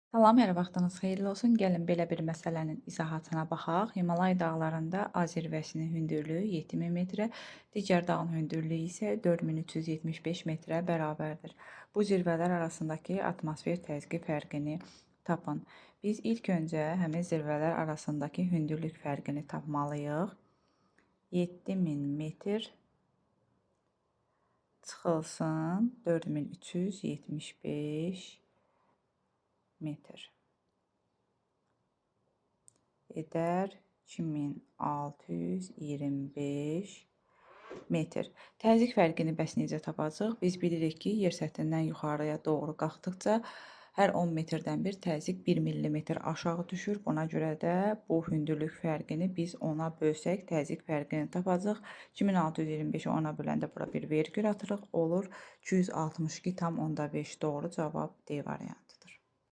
Salam, hər vaxtınız xeyirli olsun. Gəlin belə bir məsələnin izahatına baxaq. Himalay dağlarında A zirvəsinin hündürlüyü 7000 metrə, digər dağın hündürlüyü isə 4375 metrə bərabərdir. Bu zirvələr arasındakı atmosfer təzyiqi fərqini tapın. Biz ilk öncə həmin zirvələr arasındakı hündürlük fərqini tapmalıyıq. 7000 metr çıxılsın 4375 metr edər 2625 metr. Təzyiq fərqini bəs necə tapacağıq? Biz bilirik ki, yer səthindən yuxarıya doğru qalxdıqca hər 10 metrdən bir təzyiq 1 millimetr aşağı düşür. Buna görə də bu hündürlük fərqini biz 10-a bölsək təzyiq fərqini tapacağıq. 2625-i 10-a böləndə bura bir vergül atırıq. Olur 262,5. Doğru cavab D variantı.